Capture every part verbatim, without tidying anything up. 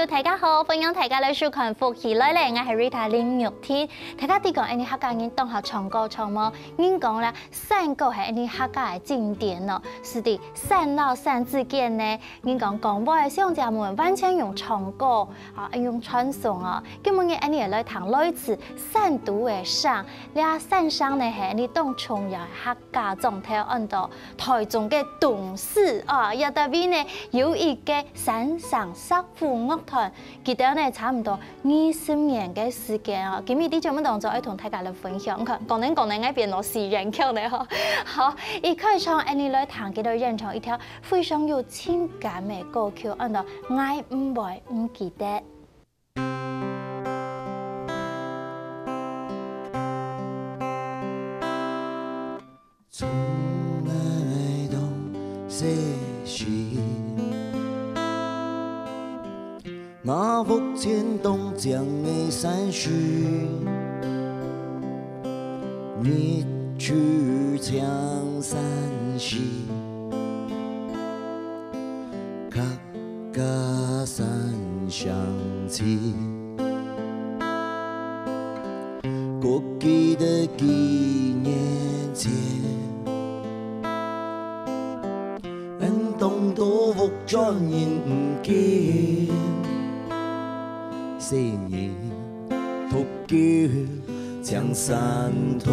大家好，歡迎大家來收看《福氣來了》，𠊎係Rita林玉婷。大家知講，𫣆俚客家人當好唱歌唱無？人講啦，山歌係𫣆俚客家个經典哦，係在山摎山之間呢，人講講話个相借問，完全用唱歌啊，用傳送哦。今晡日𫣆俚來聽來自山肚个聲，這山聲呢係𫣆俚當重要个客家莊頭，安到 台中个東勢啊，這搭位呢有一個山聲石虎樂團，佢兜呢差毋多二十年个時間啊。今日在節目當中愛同大家來分享，看，講等講等，𠊎變到四縣腔了吼。好，一開場，𫣆俚來聽佢兜演唱一條非常有情感个歌曲，安到《𠊎毋會毋記得》。 從來當細時，吾屋前當靚个山水，日出青山時，客家山鄉親。 過幾多幾年前，恩當多屋轉人毋見。細人獨居青山桃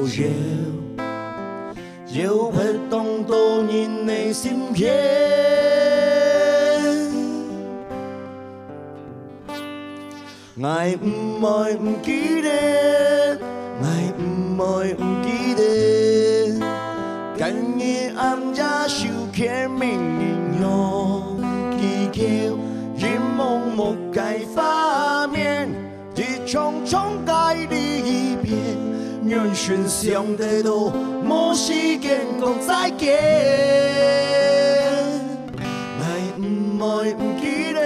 夭，夭折當多人个心弦。 𠊎毋會毋記得，𠊎毋會毋記得。今日暗夜手牽名人香，祈求一幕幕个畫面，一場場个離別，願神想得到，無時間講再見。 𠊎毋會毋記得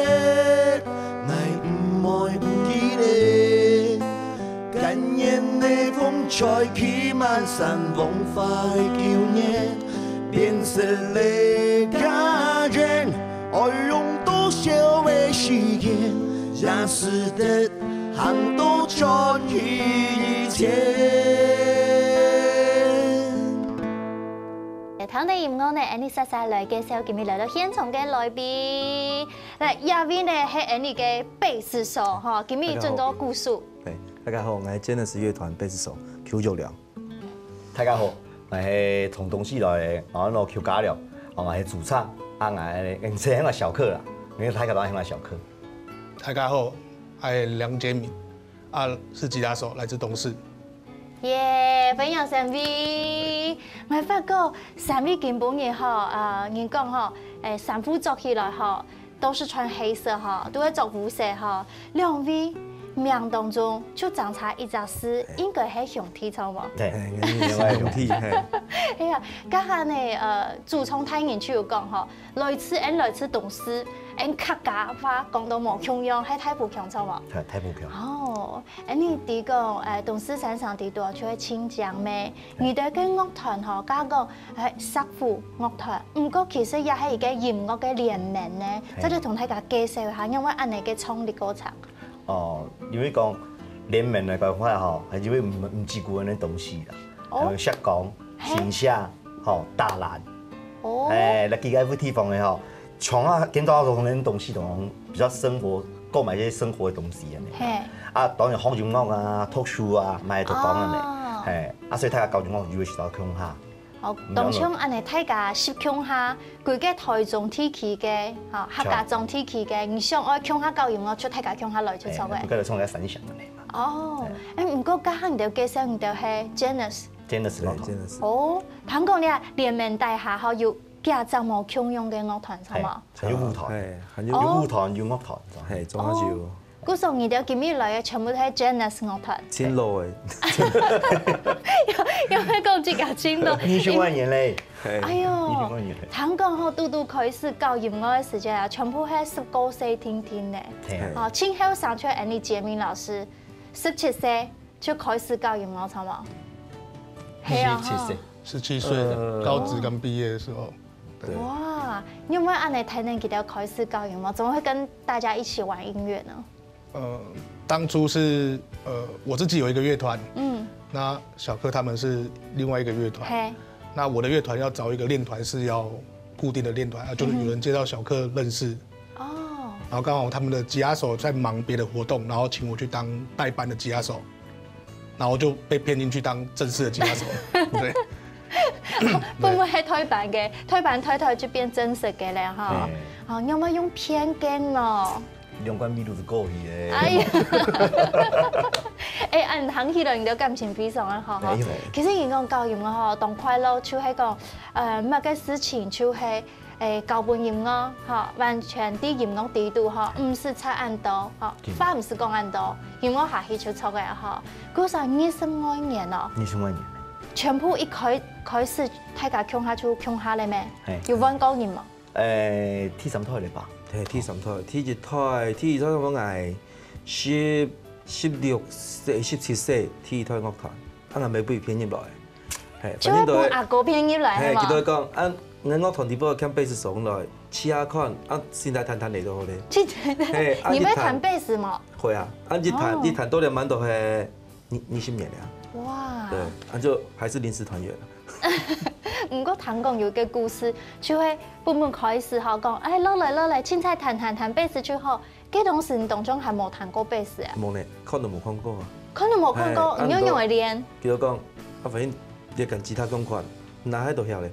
，𠊎毋會毋記得。今年个風吹去滿山黃花个舊年，變色个家園，愛用多少个時間，也捨得行到轉去以前。 聽著音樂呢，𫣆俚煞煞來介紹今日來到現場个來賓。來，這位呢係𫣆俚个貝斯手吼，今日準做鼓手。大家好。哎，大家好，𠊎係Genesis樂團貝斯手邱煜良。大家好，𠊎係從東勢來个，𠊎安到邱家良，𠊎係主唱，啊，𠊎，𠊎係小克啦，因為大家都喊𠊎小克。大家好，𠊎係梁杰明，啊，是吉他手，來自東勢。 耶，歡迎三位！𠊎發覺三位今晡日吼，呃，人講吼，誒，衫褲著起來吼，都是穿黑色吼，都會著烏色吼。兩位名當中就正差一隻字，應該係兄弟，著無？對，哎，𠊎係兄弟，嘿。哎呀，剛才呢，呃，主唱大人就有講吼，來自，𫣆來自東勢，𫣆客家話講到無共樣，係大埔腔，著無？係，大埔腔。哦， 恁呢知講，誒，東勢山聲知著就係盡靚咩？你兜个樂團吼，加講，誒，石虎樂團，毋過其實也係一個音樂个聯盟呢。係。做得同大家介紹一下，仰會恁呢个創立過程？哦，因為講聯盟來講話吼，係因為毋，毋止顧恁呢東勢啦，哦。還有石岡、係。新社，吼，大蘭。哦。哎，來幾個地方个吼， 像啊，見到攏恁東勢都比較生活，購買一些生活个東西恁呢。嘿。啊，當然學音樂啊，讀書啊，嘛係都講恁呢。哦。嘿，啊，所以大家交流學就會學到共下。哦，當像恁呢，大家識共下，規個台中地區个，吼，客家莊地區个，你想愛共下交流，就大家共下來就著个。嘿，不過就創個三響恁呢嘛。哦，哎，毋過剛剛你兜介紹你兜係Genesis。Genesis樂團。對，Genesis。哦，聽講你啊，聯盟底下吼有幾隻無共樣个樂團，著無？ 還有舞團。嘿，還有，有舞團，有樂團，嘿，總下就有。哦，故所你兜今日來个全部都係Genesis樂團。盡老个。有，有愛講這個盡老。二十萬年嘞。嘿。哎喲，二十萬年嘞。聽講吼，拄拄開始搞音樂个時節啊，全部係十九歲定定个。嘿。哦，盡後生就係恁呢杰明老師，十七歲就開始搞音樂，著無？係啊，十七歲。十七歲，呃，高職剛畢業的時候。对。哇，你有没有按呢才能给他开始搞音乐？怎么会跟大家一起玩音乐呢？呃，当初是呃我自己有一个乐团，嗯，那小克他们是另外一个乐团，嘿，那我的乐团要找一个练团是要固定的练团，啊，就是有人介绍小克认识，哦，然后刚好他们的吉他手在忙别的活动，然后请我去当代班的吉他手，然后就被骗进去当正式的吉他手，对。會毋會係代班个？代班代代就變正式个咧，哈。哦，你有無用騙个哦？兩罐米露是過去个。哎呀，哎，恁聽起來你个感情非常个好哈。其實你講搞音樂吼，當快樂就係講，呃，每个事情就係，誒，搞本音樂哈，完全在音樂底肚哈，毋使差恁多哈，話毋使講恁多，音樂下去就著个哈。故所二十外年哦，二十外年。全部一開開始，大家共下就共下了咩？有換過人無？ 誒，第三代了吧？係，第三代，第一代，第一代我係十十六歲、十七歲，第一代樂團，啊，𠊎姆分佢騙入來，係，就會分阿哥騙入來，係無？佢都會講，啊，𠊎樂團底背欠貝斯手來試下看，啊，先來彈彈你都好咧。真的，係，啊，你會彈貝斯無？會啊，啊，一彈一彈到了滿都係二二十年了。哇！對，啊，就還是臨時團員。 毋過聽講有一個故事，就係本本開始吼講，哎，落來落來，凊彩彈彈彈貝斯就好。該當時你當中還無彈過貝斯啊？無呢，看都無看過啊。看都無看過，你用用來練。佢就講，啊，反正你跟吉他共款，哪會都曉咧。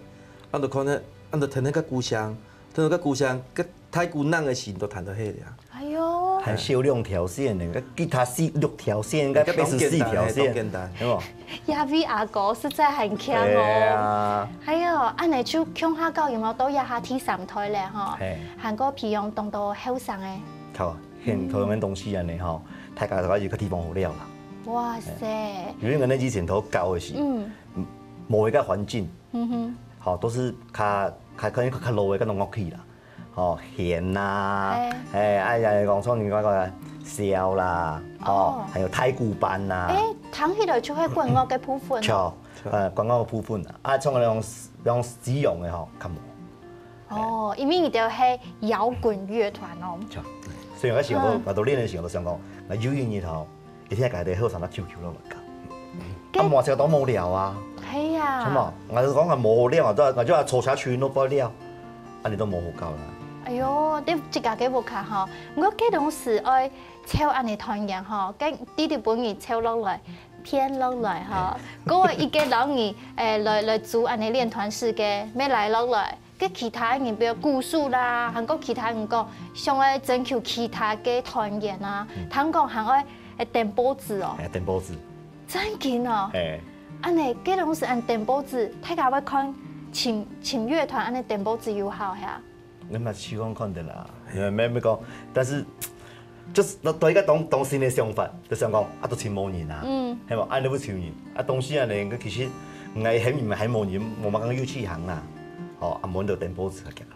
啊，就看呢，啊，就聽那個鼓聲，聽那個鼓聲，該太鼓弄个時都彈到黑了。哎喲，還少兩條線呢，該吉他四六條線，該貝斯四條線，簡單，有無？ 這位阿哥實在很強哦。哎喲，恁呢就共下搞音樂到這下第三代了吼，還過培養當多後生个。好，現在台灣東西恁呢吼，大家就有個地方好尞啦。哇塞！因為𠊎等以前都教个時，嗯，某一個環境，嗯哼，好，都是較較可能較老个該種樂器啦。 吼，弦啊，哎，哎呀，講唱人家个簫啦，哦，還有太鼓班啦，哎，聽起來就係管樂个部分。著，呃，管樂个部分啊，啊，像那種那種西洋个吼，較無。哦，因為你兜係搖滾樂團哦。著，所以我想講，我都練个時候都想講，那有一日吼， 一定愛家己後生个QQ落來搞。啊，無就當無聊啊。係啊。係嘛？𠊎就講啊，無好尞啊，就就坐車去都不了，啊，你都無好搞啦。哎喲，你自家个屋下吼，毋過該當時愛湊恁呢團員吼，該弟弟分你湊落來，騙落來吼，過一個老二，誒，來來組恁呢練團式个，乜來落來。 該其他人，比如鼓手啦，還過其他人講，想愛徵求其他个團員啊，聽講還愛誒登報紙哦。哎，登報紙。真緊哦。哎。恁呢，該當時恁登報紙，大家會看請請樂團恁呢登報紙有效係啊？你嘛試看看的啦，沒沒講，但是 就是對一個當當新个想法，就想講啊，都尋無人啊，嗯，係無？啊，你會尋人啊，東西啊，呢，其實𠊎喊你們還無人，無嘛講有去行啦，哦，啊，無人就登報紙啊，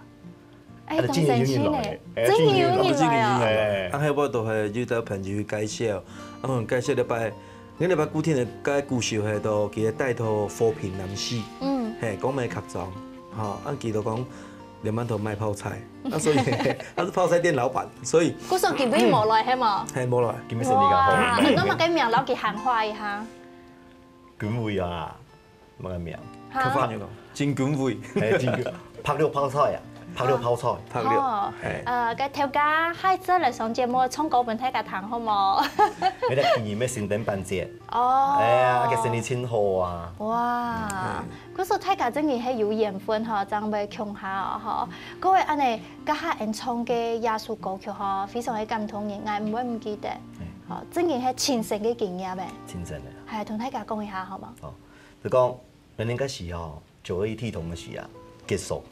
哎，當神奇呢，真有人來啊！哎，啊，後尾都係有兜朋友介紹，啊，介紹禮拜，𠊎禮拜固定个該鼓手係都佢帶頭和平南西，嗯，係，講咩客庄，吼，啊，佢都講。 連饅頭賣泡菜，啊，所以他是泡菜店老闆，所以故所佢會無來係無？係無來，佢乜生理較好。哇，你講麼个名，摎佢喊話一下。君偉啊，麼个名？客話有講，真君偉，係真君，白六泡菜啊，白六泡菜，白六，哦，呃，該頭家，下一擺來上節目唱歌分大家聽好無？你得今日乜新燈板節，哦，哎呀，該生理真好啊。哇！ 故所大家真个係有緣分吼，正會共下哦吼。各位恁呢，這下演唱个這首歌曲吼，非常个感動人，𠊎毋會毋記得。吼，真个係親身个經驗誒。親身个。係，同大家講一下好無？哦，就講，明年該時吼，九二一地動个時啊，結束。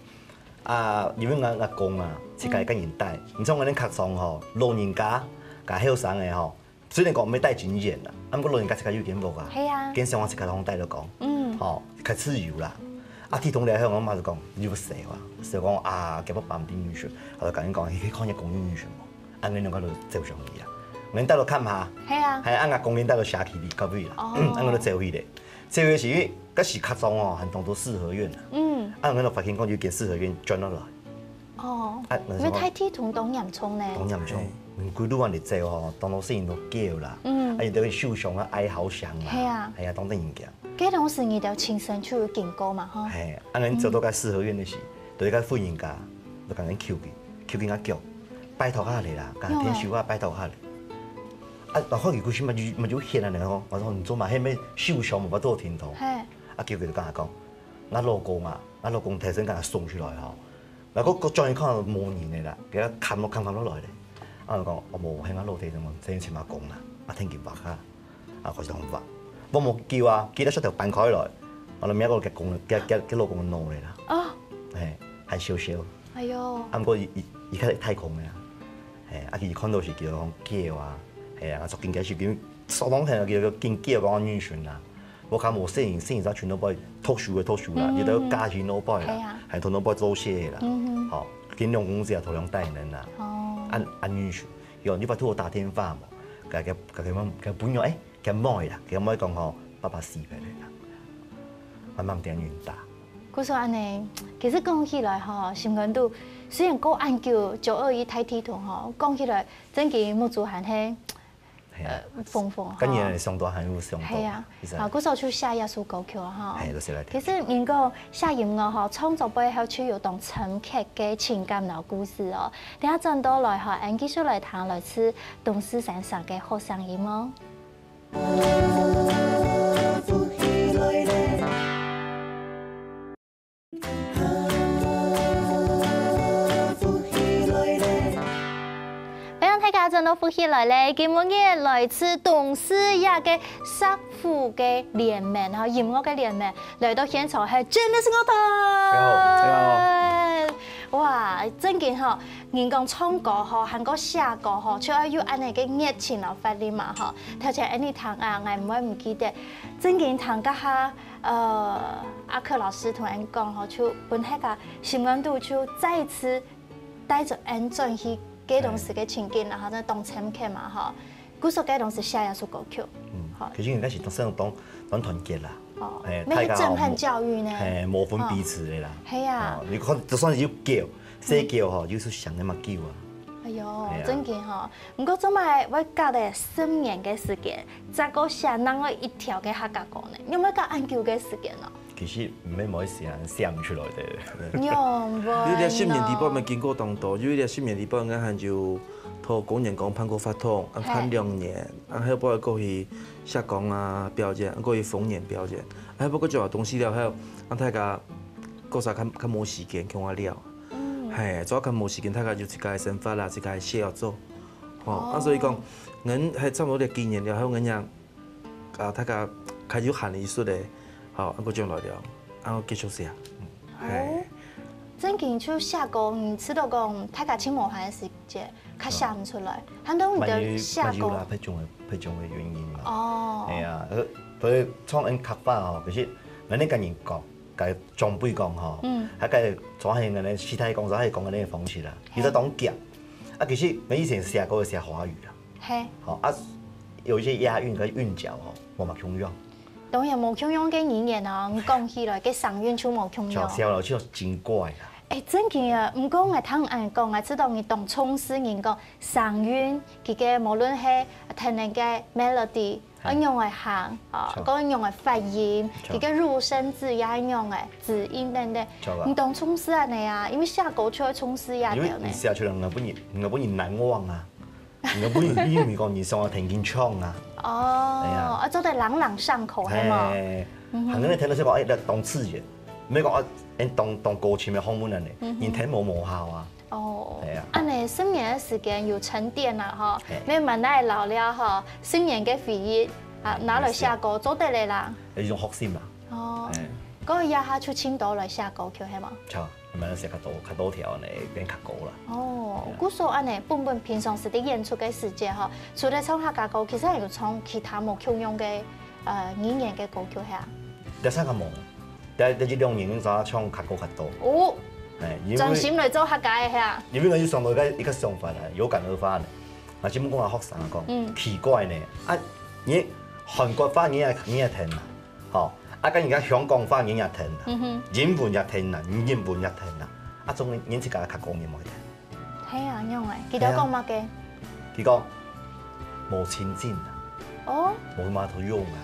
啊，因為𠊎阿公啊，自家一個人戴，你像𠊎等客庄吼，老人家，加後生个吼， 雖然講毋係戴真嚴啦，啊，毋過老人家自家有間屋啊，係啊，間生活自家通戴就講，嗯，吼，較自由啦。啊，地動了後，我媽就講，你有洗哇？所以講啊，叫我爸定女婿，我就跟你講，你可以看一下公寓女婿無？啊，恁樣就走上去啊。𠊎等帶到看下，係啊。係，啊，𠊎講𠊎等帶到社區裡各位啦，哦。啊，𠊎就走去咧。走去時，該時較早哦，還當多四合院啊。嗯。啊，𠊎就發現講有間四合院轉落來。哦，啊，那時候因為大地動當嚴重呢。當嚴重，嗯，歸路恁樣走哦，當多細人都噭啦，嗯。啊，有兜受傷啊，哀嚎聲啦，係啊。係啊，當得人驚。該當時你兜親身就有經過嘛，吼？係，啊，𠊎走到該四合院个時，就一個婦人家，就同𠊎求佢，求佢𠊎腳，拜託下來啦，講天主啊，拜託下來。啊，然後有故事嘛就嘛就現啊，然後我說你做麼个，係毋係受傷無法度停動？係。啊，結果就跟佢講，我老公啊，我老公頭先剛剛送出來吼，然後我轉去看無人个啦，佢看落看看落來咧，啊，就講，哦，無，係𠊎老弟，真正尋阿公啦，啊，天氣白啊。 啊，開始畫。畫無久啊，佢就石頭搬開來，啊，就摸到佢公，佢，佢，佢老公个腦咧啦。哦。係，還燒燒。哎喲。啊，毋過佢，佢，佢較大空个啊。係，啊，佢看到時佢就講噭啊，係啊，啊，著緊該時佢手當疼啊，佢就緊噭講要認輸啦。無較無細人，細人就全部愛讀書个讀書啦，嗯。有兜家庭老闆啦，係啊。還同老闆做事个啦。嗯哼。吼，佢兩公子啊，頭兩代人啦。哦。啊，啊，認輸，有，你拜託我打電話無？該，該，該，該，該朋友，欸， 佢妹啦，佢妹講吼，爸爸死忒咧啦，慢慢點人打。故所恁呢，其實講起來吼，心肝肚雖然過恁久，九二一大地動吼，講起來真經目珠還係，係啊。呃，紅紅吼。今年上大還有上大，係啊，其實啊，故所就寫這首歌曲啊吼。係，就寫來聽。其實人講寫音樂吼，創作背後就有當深刻个情感摎故事哦。等下轉到來吼，俺繼續來聽來自東勢山城个好聲音哦。 歡迎大家轉到福氣來了，今晡日來自東勢這个石府个聯盟，吼，音樂个聯盟，來到現場係真的是樂團。大家好，大家好。哇，真經吼，人講唱歌吼，還過寫歌吼，就愛有恁呢个熱情摎活力嘛吼。頭前恁呢聽啊，𠊎毋會毋記得，真經聽該下，呃，阿克老師同俺講吼，就分大家心肝肚就再一次帶著俺轉去該當時个情景，然後呢，當深刻嘛吼。故所該當時寫這首歌曲，嗯，吼。其實應該係當，當，當團結啦。哦，欸，那個震撼教育呢。大家無，欸，無分彼此个啦。哦，係啊。哦，你看，就算係有噭，細噭吼，有時候想那麼久啊。哎喲，係啊。真經吼，毋過做麼个會隔了十年个時間，再過寫另外一條个客家歌呢？仰會隔恁久个時間呢？ 其實毋係無寫，寫毋出來个。仰會呢？有一條十年裡背，𠊎經過當多，有一條十年裡背，𠊎還有同公園講辦過活動，啊，辦兩年，啊，後尾過去石岡啊表演，過去豐原表演，啊，後尾過做東勢了後，啊，大家各儕較，較無時間共下尞。嗯。嘿，主要較無時間，大家有自家个生活啦，自家个事要做。吼，啊，所以講，哦。𠊎係差不多這幾年了後，𠊎也 啊，大家較有閒个意思咧，好，啊，過轉來了，啊，繼續寫。嗯。哦，嘿。真經就寫歌，你知道講，大家盡無閒个時節，較寫毋出來。嗯。還有你的寫歌。嘛有，嘛有啦，別種个，別種个原因嘛。哦。係啊，呃，所以唱恩客話吼，其實，𠊎恁个人講，甲長輩講吼，嗯。啊，甲早起𠊎个時代講，早起講个那个方式啦，嘿。其實當夾。啊，其實𠊎以前寫歌寫華語啦。 嘿。吼，啊，有一些押韻跟韻腳吼，無嘛共樣。當然無共樣个語言啊，你講起來，个聲韻就無共樣。像小老就真怪啦。欸，真个啊，毋過𠊎聽恁講，𠊎知道你當重視人講聲韻，佢个無論係聽人个melody，嘿。愛仰會行，啊，著。講仰會發音，著。佢个入聲字也愛仰會子音等等。著啊。你當重視恁呢啊，因為寫歌就愛重視這條呢。因為你寫出來，𠊎本人，𠊎本人難忘啊。 你本人，你毋係講你想要聽緊唱啊。哦，哎呀。啊，做得朗朗上口，係無？嘿，嗯哼。還有你聽到這個，哎，當刺眼，毋係講啊，哎，當，當高深个學問恁呢，嗯哼。你聽無無效啊。哦，哎呀。恁呢，十年个時間有沉澱啦，吼，嘿。慢慢來老了，吼，十年个回憶啊，嘿，拿來寫歌，做得了啦。有一種學習嘛。哦，嘿。該這下就盡多來寫歌曲，係無？著。 慢慢寫較多，較多條呢，變較高啦。哦，係啊。故所恁呢，本本平常時在演出个時節吼，除了唱客家歌，其實還有唱其他無共樣个，呃，語言个歌曲係啊？這下較無，這，這一兩年正唱客家歌較多。哦，哎，因為專心來做客家个係啊？因為𠊎有想到一個，一個想法啦，有感而發呢。那今晡講啊，學生講，嗯。奇怪呢，啊，你韓國話你也，你也聽啊，吼，啊，跟人家香港話你也聽啊，嗯哼。英文也聽啊，你英文也聽啊，啊，總係你自家客家語你無聽。係啊，仰會？佢兜講麼个？佢講，無親近啊，哦。無麼个用啊。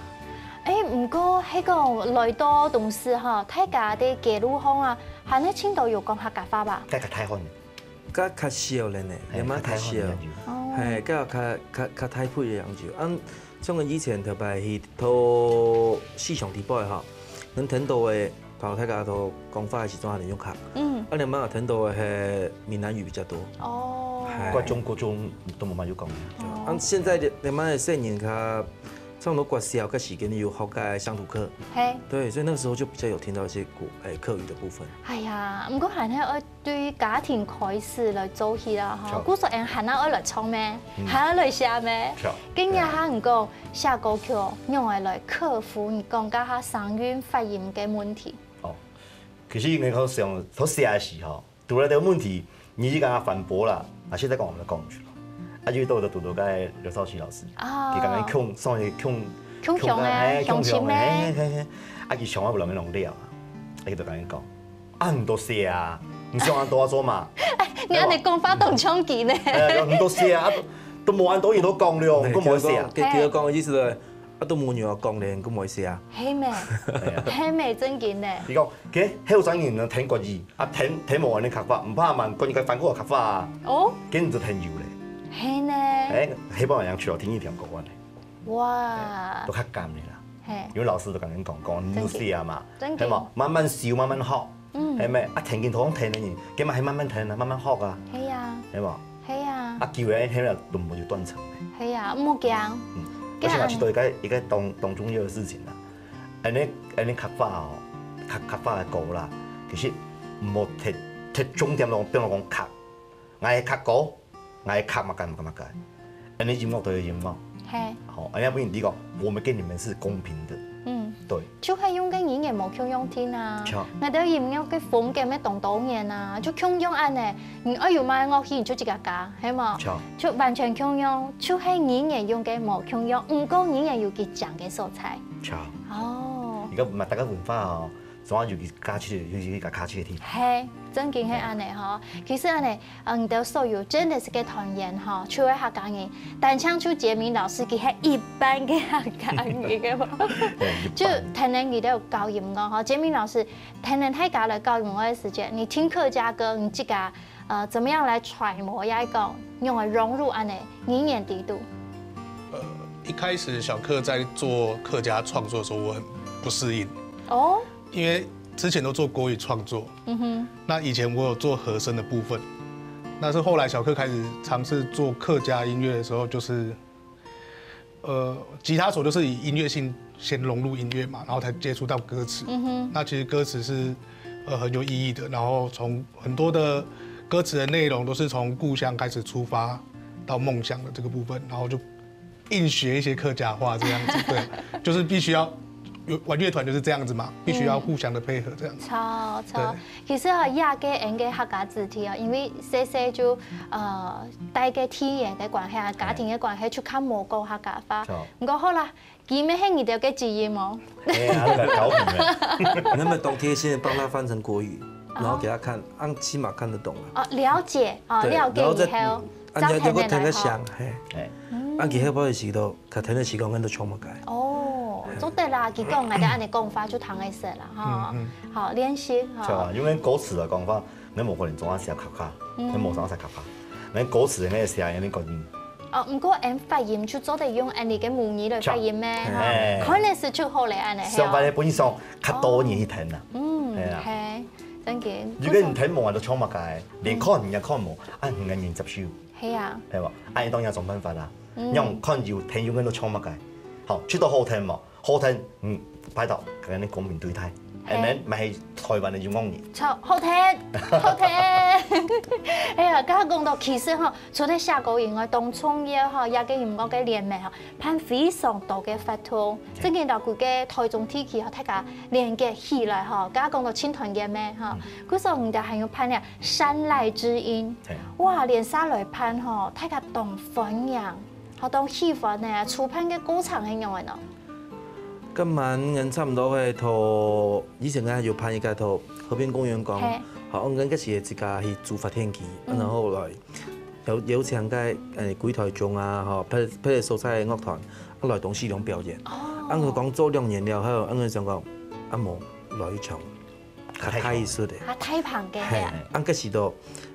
誒，毋過，該个來到東勢吼，大家个街路項啊，還係盡多有講客家話吧？該較大漢个。 較，較少了呢，嘿，慢慢較少。較大漢了就。哦。嘿，較，較，較，較大輩个樣就。啊，像以前特別去到市場地方吼，能聽到个，同大家都講話个時陣，還用客。嗯。啊，慢慢聽到个係閩南語比較多。哦。嘿。國中、高中都慢慢有講。哦。啊，現在的，慢慢个細人較，差不多國小个時間有學个鄉土課。嘿。對，所以那個時候就比較有聽到一些國，誒，客語的部分。哎呀，毋過還係愛 對家庭開始來做起啦，吼。著。故所𠊎還愛來唱咩？嗯。還愛來寫咩？著。今日哈，你講寫歌曲，仰會來克服你講該下聲韻發音个問題？哦，其實應該講想，頭寫个時候，堵到這個問題，你就跟他反駁啦。啊，現在講我們再講一句咯。啊，就到我的堵到該劉少奇老師，啊。佢剛剛共，上一共，共樣个，嘿，共樣个，共樣个。嘿，嘿，嘿。啊，佢想愛不能弄了啊，啊，佢就跟你講。 啊，你都寫啊，你想恁多做嘛？哎，你恁樣講法當衝擊呢。哎，你都寫啊，啊，都，都無恁多人都講了，你都無寫啊。佢，佢講个意思係，啊，都無人講了，你都無寫啊。係咩？係啊。係咩？正經呢。佢講，其實後生人呢，聽國語，啊，聽，聽無恁个客話，毋怕嘛，講一個反過客話啊。哦。跟你就聽有咧。係呢。哎，希望人去聽一聽國語呢。哇。都較感的啦。嘿。因為老師都跟你講，講，你都寫啊嘛。正經。係嘛？慢慢修，慢慢學。 嗯。係咩？啊，聽緊頭聽个人，佢嘛係慢慢聽啊，慢慢學啊。係啊。係無？係啊。啊，久了聽了都無有斷層咧。係啊，毋好驚。嗯。而且嘛，這樣。這都一個，一個當，當重要个事情啦。恁呢，恁呢客話哦，客，客話个歌啦，其實毋好忒，忒重點咯，比如講客，𠊎係客歌， 𠊎客麼个麼个麼个，恁呢音樂都有音樂。嘿。好，恁呢不然你講，我們跟你們是公平的。嗯。對。就係用个語言無共樣聽啊。著。𠊎兜音樂个風格乜當多元啊，就共樣恁呢，你愛有麼个樂器你就自家加，係無？著。就完全共樣，就係語言用个無共樣，毋過語言有佢靚个所在。著。哦。你看嘛，大家文化哦， 總要有佢價值个，有佢个價值个地方。係，正經係恁呢吼。其實恁呢，嗯，你兜所有真的係个團員吼，除了客家人，單淨就傑明老師佢係一半个客家人个無？對，一半。就聽等你兜教音樂吼，傑明老師，聽等大家來教音樂个時節，你聽客家歌，你自家，呃，怎麼樣來揣摩，也講用來融入恁呢語言底肚？呃，一開始小克在做客家創作的時候，我很不適應。哦。 因為之前都做國語創作，嗯哼。那以前我有做和聲的部分，那是後來小克開始嘗試做客家音樂的時候，就是，呃，吉他手就是以音樂性先融入音樂嘛，然後才接觸到歌詞。嗯哼。那其實歌詞是，呃，很有意義的，然後從很多的歌詞的內容都是從故鄉開始出發到夢想的這個部分，然後就 硬學一些客家話這樣子，對，就是必須要有，玩樂團就是這樣子嘛，必須要互相的配合這樣子。著，著。對。其實啊，這個𠊎个客家子弟啊，因為細細就，呃，戴个地緣个關係啊，家庭个關係，就較無講客家話。著。毋過好啦，佢乜係你兜个基因無？哎呀，那個搞你們。你能不能當貼心地幫他翻成國語，然後給他看，啊，起碼看得懂啊。哦，了解，哦，對，了解以後，然後再，嗯，啊，你還能夠聽得詳，嘿。哎。啊，佢後背時都 較聽得識講，𠊎兜唱麼个。哦，做得啦，佢講，𠊎兜恁呢講法就聽得識啦，哈。嗯，嗯。好，練習，哈。著啊，因為歌詞來講法，𠊎無可能總係寫客家，嗯。𠊎無總寫客家，𠊎歌詞𠊎寫𠊎个國語。哦，毋過𠊎發音就做得用𠊎个母語來發音咩，著。哈。哎。可能係就好咧，恁呢，係啊。相反个，本身較多人去聽啦。嗯，係啊。嘿，正經。如果你聽無，𠊎兜唱麼个，連看你也看無，啊，你个人接受。 係啊。係無？啊，你當然想辦法啦。嗯。讓看有聽友个都唱麼个。好，覺得好聽無？好聽，嗯，拜託，摎你公平對待。，and then乜係台灣个音樂人。著，好聽，好聽。哎呀，剛剛講到，其實吼，除了寫歌以外，當重要吼，這個音樂个聯盟吼，辦非常多个活動，正經摎規個台中地區吼，大家連結起來吼，剛剛講到青團結盟吼，故所你兜還有辦了山籟之音，哇，連續來辦吼，大家當歡迎。 好當喜歡呢，初辦个過程係仰仔呢？該滿人差毋多係到以前个有辦一個到和平公園講，好，𠊎該時自家去租發電機，然後來邀邀請該誒歸台中啊，吼，別別个所在个樂團，啊來東勢龍表演。啊，𠊎講做兩年了後，啊，𠊎想講，啊無來一場 較大一息个。較大棚个係啊。啊，該時到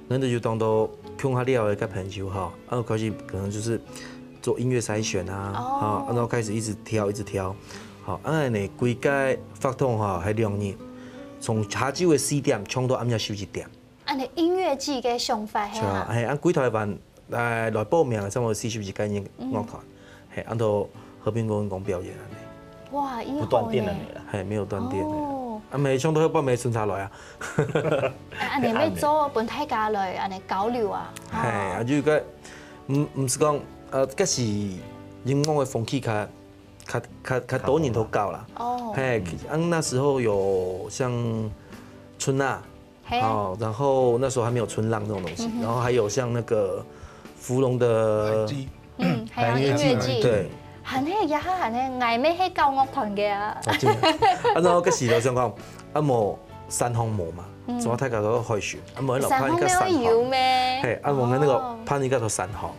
，𠊎兜有當多共下了个朋友吼，啊，開始可能就是做音樂篩選啊，吼，啊，然後開始一直挑，一直挑，好，啊，呢，規個活動吼，係兩日，從下晝个四點唱到暗夜十一點。恁呢音樂季个想法係啊？係啊，係，啊，歸台灣 來來報名个差毋多四十幾間樂團，係，恁到和平公園講表演恁呢。哇，以後呢？不斷電个呢啦。係，沒有斷電个。哦。啊，每唱到要報名巡查來啊。啊，恁呢愛做分大家來恁呢交流啊。係，啊，就該，毋毋係講，呃，該時音樂个風氣較較較較多人都搞啦。哦。係，啊，那時候有像春吶， 哦，然後那時候還沒有春浪這種東西，然後還有像那個福隆的，嗯，還有音樂季，對，還係也還係，𠊎乜係搞樂團个啊。啊，然後該時就想講，啊無山風無嘛，怎麼大家都海選，啊無老板一個山風，嘿，啊無𠊎那個辦一個山風，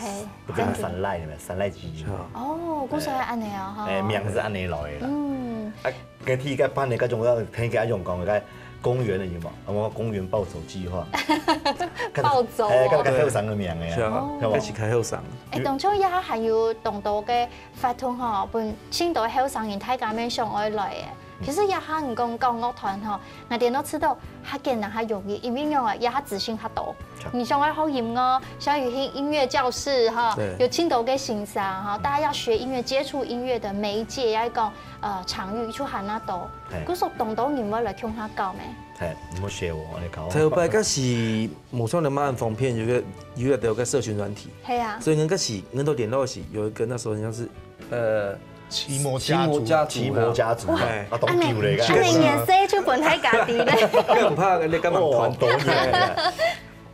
係，就變成山籟了嘛，山籟之音。哦，故所係恁呢哦，哈。哎，名字恁呢來个啦。嗯，啊， 該第一個辦个該種，該聽佢用講个公園个有無？啊，我公園暴走計畫。暴走哦。哎，該個後生个名个啊，係啊，係無？開始較後生。哎，當初也還有當多个活動吼，分盡多後生人大家面想愛來个。其實也還講搞樂團吼，𠊎等都知道較簡單較容易，因為用啊也較資訊較多。你想愛學音樂，想要有音樂教室哈，有盡多个先生哈，大家要學音樂，接觸音樂的媒介，要講 呃，場域就還較多。故所當多人會來共下搞咩？嘿，你莫學我，我來搞。頭擺該時無像恁方便，有個有個有個社群軟體。係啊。所以𠊎該時𠊎兜聯絡个時，有一個那時候好像是，呃，奇摩家族。奇摩家族。奇摩家族，哎，啊，當久咧，恁呢，恁呢，年歲就分大家知咧。更怕人家幹嘛團多年。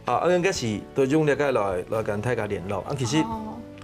啊，啊，該時都用這個來來跟大家聯絡。啊，其實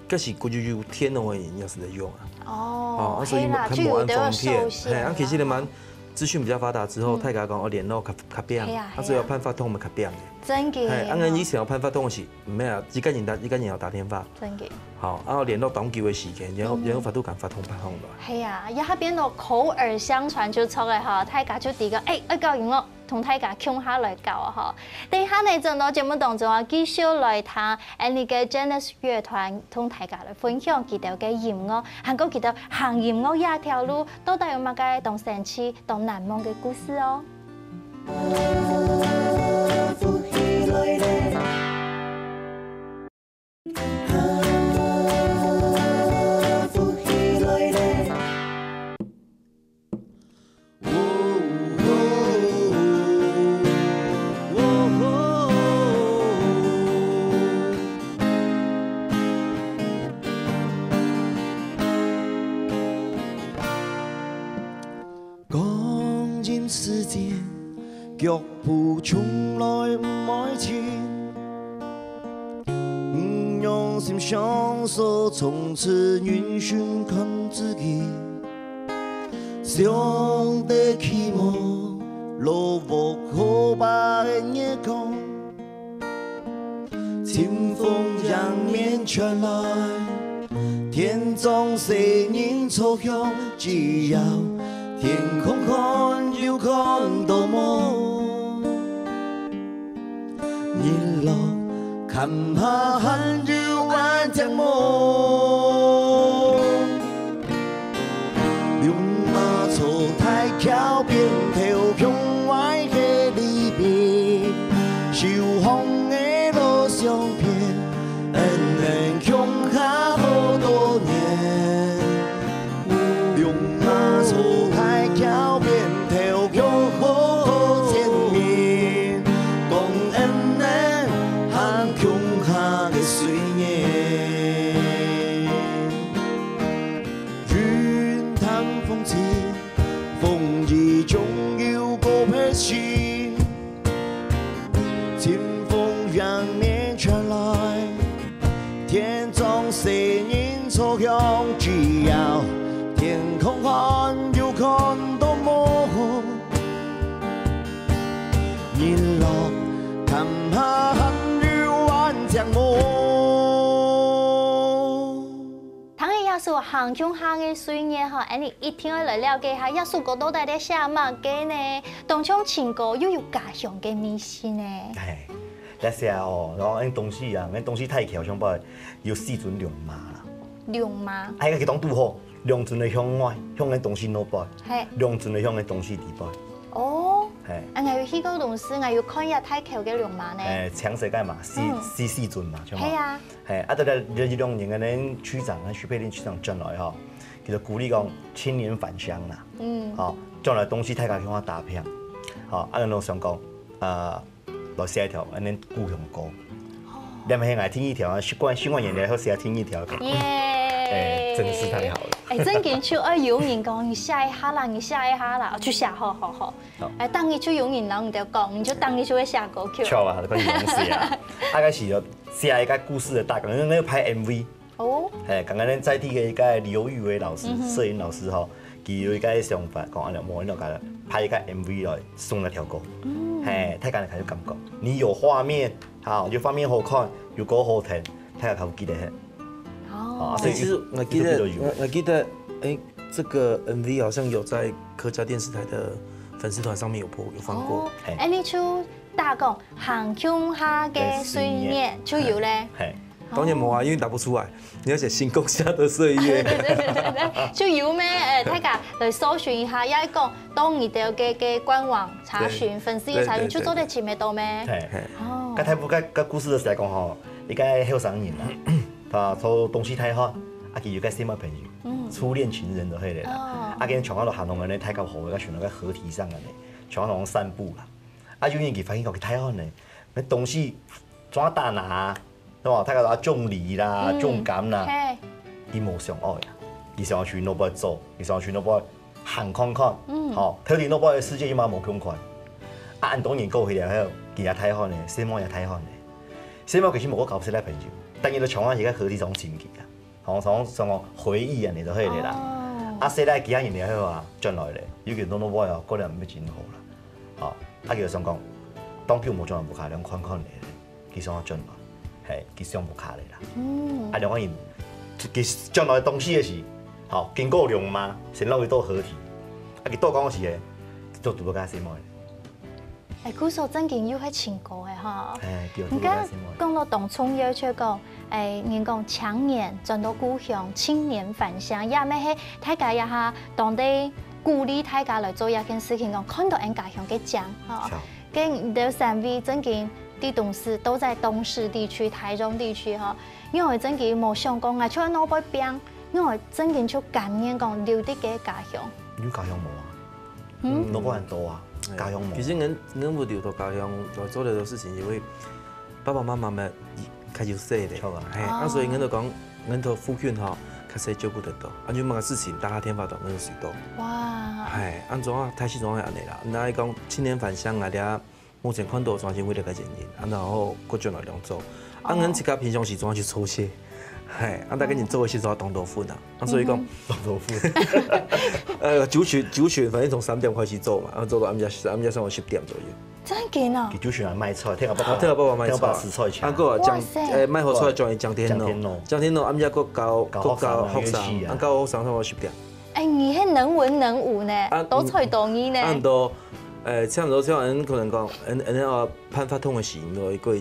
該時古就有電腦个人也是在用啊。哦，啊，所以係啦，較無恁方便。就有得手寫啦。嘿，啊，其實你們資訊比較發達之後，大家講哦聯絡較較便，係啊，啊，所以要辦活動嘛較便。真个。嘿，啊，𠊎以前要辦活動時，毋係啊，一個人打一個人要打電話。真个。好，啊，聯絡當久个時間，然後然後發都敢發通辦好了。係啊，也變到口耳相傳就出來哈，大家就第一個，哎，愛搞音樂。 同大家共下來搞吼。等一下呢，轉到節目當中啊，繼續來聽𠊎等个Genesis樂團同大家來分享佢兜个音樂，還過佢兜行音樂這條路到底有麼个當神奇、當難忘个故事哦。 光阴似箭，腳步從來毋會停。毋用心想所從此人生看自己。想得起無，落落可把个月光。 清風迎面吹來，天上細人著香，只要天空看，有看到無？日落，看下還有恁寂寞。 龍馬坐大轎邊，頭向歪个里邊，修好个老相片，恩恩共下好多年。龍馬坐大轎邊，頭向风雨中有个悲喜，清风迎面传来，天上谁人坐享枝桠，天空还有看到模糊，日落潭下还有晚霞梦。 聽了這首《行共下个歲月》吼，恁呢一定愛來了解一下這首歌到底在寫麼个呢？當像情歌又有家鄉个味緒呢？哎，這寫哦，然後恁東勢啊，恁東勢大橋上背有四尊龍媽啦。龍媽？哎，該當拄好，兩尊个向外，向恁東勢外背，嘿。兩尊个向恁東勢裡背。哦，嘿。啊，𠊎有去過東勢，𠊎有看一下大橋个龍媽呢。哎，青色个嘛，四，嗯。四，四尊嘛，像嘛。嘿啊。 嘿，啊，對對，這一兩年个呢，區長，啊，徐佩玲區長轉來吼，佢就鼓勵講青年返鄉啦。嗯。吼，轉來東勢大家共下打拚。吼，啊，𠊎想講，呃，來寫一條恁呢故鄉歌。哦。你毋係愛聽一條啊，習慣，習慣演的，好寫聽一條。耶。哎，真是太好了。哎，正經就愛有人講，你寫一下啦，你寫一下啦，就寫，好好好。好。哎，當日就有人摎你兜講，你就當日就會寫歌曲。著啊，你看你攏寫啊。大概是有 寫一個故事的大綱，因為𠊎有拍M V。哦。嘿，剛剛呢，在地的一個劉玉偉老師，嗯哼。攝影老師吼，佢有一個想法，講恁呢，無，恁呢，共拍一個M V來送該條歌。嗯。嘿，大家就感覺，你有畫面，好，有畫面好看，有歌好聽，大家較有記得。哦。啊，所以哎，其實我記得，一直都有。我，我記得，哎，這個M V好像有在客家電視台的粉絲團上面有播，有放過。哦，嘿。哎，你就大概 行共下个歲月就有咧。嘿，當然無啊，因為打不出來，你要寫行共下个歲月。對對對對對，就有咩？哎，大家來搜尋一下，也講到你兜个个官網查詢，對，粉絲頁查詢，對對對，就做得尋得到咩？嘿，哦，該大部分該該故事就係講吼，一個後生人啊，佢做東勢大漢，啊佢有個新个朋友，嗯，初戀情人就係咧啦，哦，啊佢全部都行動个呢，大家好，佢選了個河堤上个呢，全部都散步啦。 啊，有人佢發現講，佢大漢呢，該東勢做得打啊，係無？大家都種梨啦，嗯，種柑啦，嘿，佢無想愛啊，佢想愛去外背走，佢想愛去外背行看看，嗯，吼，特別外背个世界又嘛無共款。啊，恁多年過去了後，佢也大漢呢，細妹也大漢呢，細妹其實無个交識个朋友，但佢都常常在該河堤上尋佢啊。 吼，像像講回憶恁呢就係咧啦。哦。啊，細倈幾下年了後啊，轉來咧，尤其到外背哦，過了毋係真好啦。吼，啊，佢就想講，當久無轉來屋下，想看看咧，佢想愛轉來，嘿，佢想屋下咧啦。嗯。啊，兩個人，佢轉來東勢个時，吼，經過龍媽，先落去到河堤，啊，佢倒講个時咧，就拄著該細妹。 哎，故所正經又係情歌个吼。哎，對，你剛剛講到當重要，就講，哎，人講青年轉到故鄉，青年返鄉，也乜係大家也下當地鼓勵大家來做一件事情，講看到俺家鄉个靚吼。著。該你兜三位正經在東勢，都在東勢地區、台中地區吼，因為正經無想講啊，就愛外背拚，因為正經就甘願講留在个家鄉。你家鄉無啊？ 嗯。外背恁多啊，哎，家鄉無。其實𠊎，𠊎有留到家鄉來做這个事情，因為爸爸媽媽們較有歲咧。著啊。嘿，啊，哦。所以𠊎就講，𠊎到附近吼，較細照顧得到。啊，有麼个事情打下電話到，𠊎就隨到。哇。嘿，恁樣啊，大勢上係恁呢啦。若係講青年返鄉啊，這目前看到全是為了个原因，啊，然後過轉來兩周。啊，哦。𠊎自家平常時總係就抽些，嘿，啊，大概你做一些做當多份啊。 啊，所以講，嗯。當多份。呃，族群，族群，反正從三點開始做嘛，啊，做到暗夜，暗夜差不多十點左右。真緊哦。佢族群還賣菜，聽下爸爸，啊，聽下爸爸賣菜。聽下爸爸賣菜錢。啊，還有啊，哇塞。呃，賣好菜轉去江天路。江天路。江天路，暗夜還教，教學生啊，還教學生，樂器啊。啊，教學生差不多十點。哎，你還能文能武呢，啊，多才多藝呢。啊，很多，呃，差不多像人可能講，人，人要辦活動的時，有一個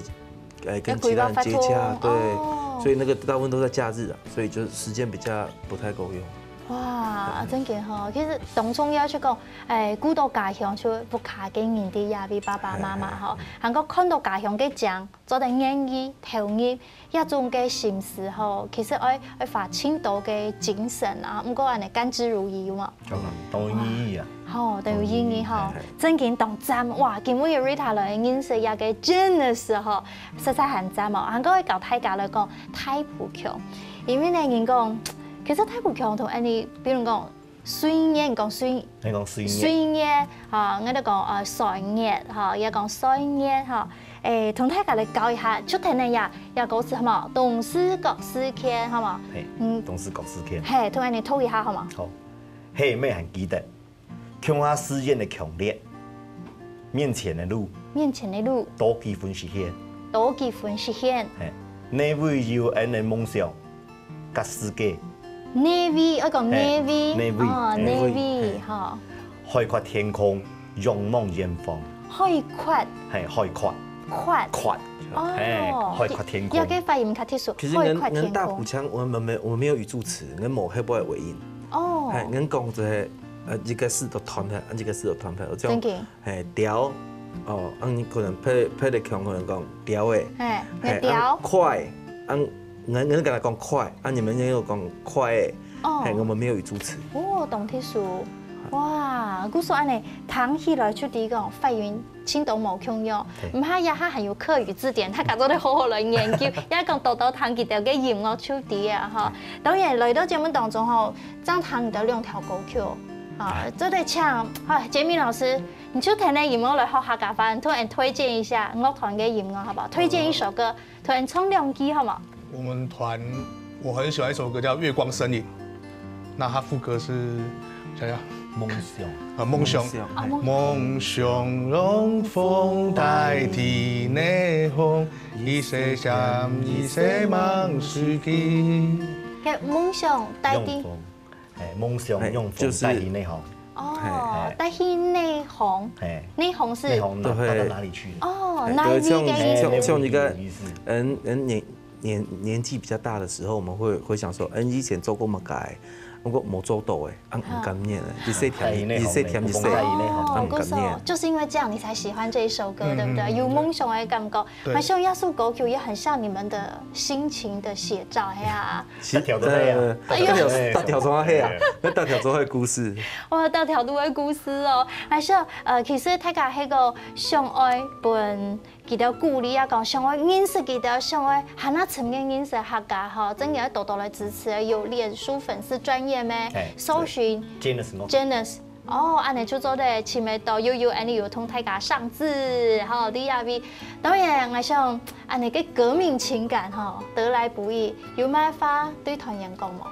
哎，跟其他人接洽，要規劃活動，對，哦。所以那個大部分都在假日啊，所以就是時間比較不太夠用。哇，真个吼，其實當重要就講，哎，顧到家鄉就屋下个人在這位爸爸媽媽吼，哎，哎，哎。還過看到家鄉个靚，做得願意投入，這種个心思吼，其實愛，愛花盡多个精神啊。毋過恁呢甘之如飴有無？ 當然，當有意義啊。吼，當有意義吼。嘿，嘿。正經當讚，哇，今晡日Rita來認識這个Janice吼，實在很讚哦。還過愛教大家來講大埔腔，因為呢，人講，其實大埔腔同恁呢，比如講，歲月，你講歲，你講歲月。歲月，吼，𠊎兜講，呃，歲月，吼，也講歲月，吼。誒，同大家來教一下，就聽聽呀，呀歌詞好無？同是各時間，好無？嘿，嗯。同是各時間。嘿，同恁樣讀一下，好無？好。嘿，乜還記得，共下誓言个強烈，面前个路，面前个路，多幾分實現，多幾分實現。嘿，哪位有恁个夢想， 甲世界。哪位，愛講哪位，嘿，哪位，哦，嘿。哪位，吼。海闊天空，仰望遠方。海闊。嘿，海闊。闊。闊。哦，嘿，海闊天空。這个發音較特殊，其實𠊎，海闊天空。𠊎大埔腔，我們沒，我們沒有語助詞，𠊎無後背个尾音。哦。嘿，𠊎講這个，呃，一个字就斷忒，一个字就斷忒，有這種 正經。嘿，鳥，哦，恁樣可能別，別个腔可能講鳥仔，嘿，嘿，鳥。恁快，恁，𠊎，𠊎跟他講快，啊，你們也有講快仔，哦。嘿，我們沒有語助詞。哦，當特殊。哇，故所恁樣，聽起來就知講發音盡多無共樣，嘿。毋怕這下還有客語字典，大家做得好好來研究，也講多多聽佢兜个音樂就知啊，吼。當然，來到節目當中吼，正聽佢兜兩條歌曲，啊，哎。做得請，啊，傑明老師， 你就聽這音樂來學客家話，你同𠊎推薦一下樂團个音樂好不好？推薦一首歌，同𠊎唱兩句好無？我們團，我很喜歡一首歌叫《月光森林》，那它副歌是，想想，夢想。啊，夢想。夢想。啊，夢想。夢想讓風代替霓虹，一些想，一些夢失去。該夢想代替 用風，哎，夢想用風，哎，就是，帶去內行。哦，哎。帶去內行。哎。內行是？內行哪，對。帶到哪裡去了？哦，哎，哪裡个意思？對，像，像，像一個，哎，那個意思。嗯，嗯，年，年，年紀比較大的時候，我們會，會想說，嗯，以前做過麼个，如果沒做到欸，啊，毋甘願欸，一歲添一，哎，內行一歲添一歲，內行。哦，啊，毋甘願。故所，就是因為這樣，你才喜歡這一首歌，嗯，對不對？嗯，嗯，有夢想的感覺。 對。好像這首歌曲也很像你們的心情的寫照，係啊。其實，大條都係啊。呃，大條，哎喲。大條做伙係啊，該大條做伙个故事。哇，大條都个故事哦。還是，呃，其實大家該个想愛分佢兜鼓勵啊，講想愛認識佢兜，想愛還較深个認識客家吼，真个愛多多來支持。有臉書粉絲專頁咩？哎，搜尋對，Genus樂團。Genus。 哦，恁樣就做得尋得到，又有恁樣有同大家相知，吼，在這位。當然，𠊎想恁樣个革命情感，吼，得來不易，有麼个話對團員講無？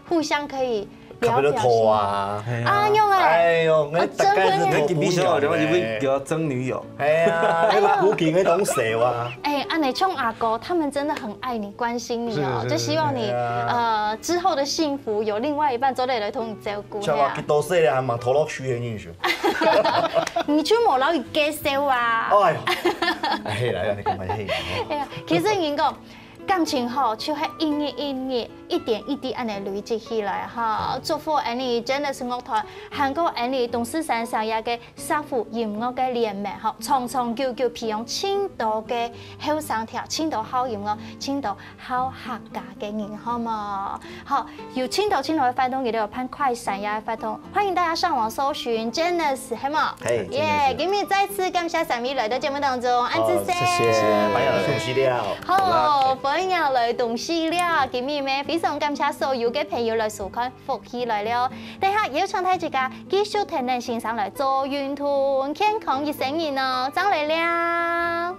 互相可以聊表心。差不多拖啊。啊，用欸。哎喲，啊，徵婚欸。那今天想要聊，因為聊徵女友。哎呀，哎呀。那個booking个東西啊。哎，恁樣像阿哥，他們真的很愛你，關心你哦，是，是，就希望你，是。哎呀。呃，之後的幸福有另外一半做得來同你照顧，像我幾多歲了，還蠻拖落去的，你說。 你就無摎佢介紹啊。哎喲，哎，來啊，你講來嘿。哎呀，其實人講，感情吼，就係一日一日、一點一滴恁樣累積起來哈。祝福恁樣Genus樂團，還過恁樣東勢山上這個石虎音樂个聯盟吼，長長久久培養盡多个後生條，盡多好音樂，盡多 好客家个人，好無？好，有盡多盡多个活動，佢兜有辦快閃這个活動，歡迎大家上網搜尋Genus，係無？嘿，耶，Genus。今日再次感謝三位來到節目當中，恁仔細。好，謝謝。歡迎來東勢了。好，歡迎來東勢了。今日乜非常感謝所有个朋友來收看福氣來了。等下邀請大家繼續跈等先生來做運動，健康一生人哦，正來尞。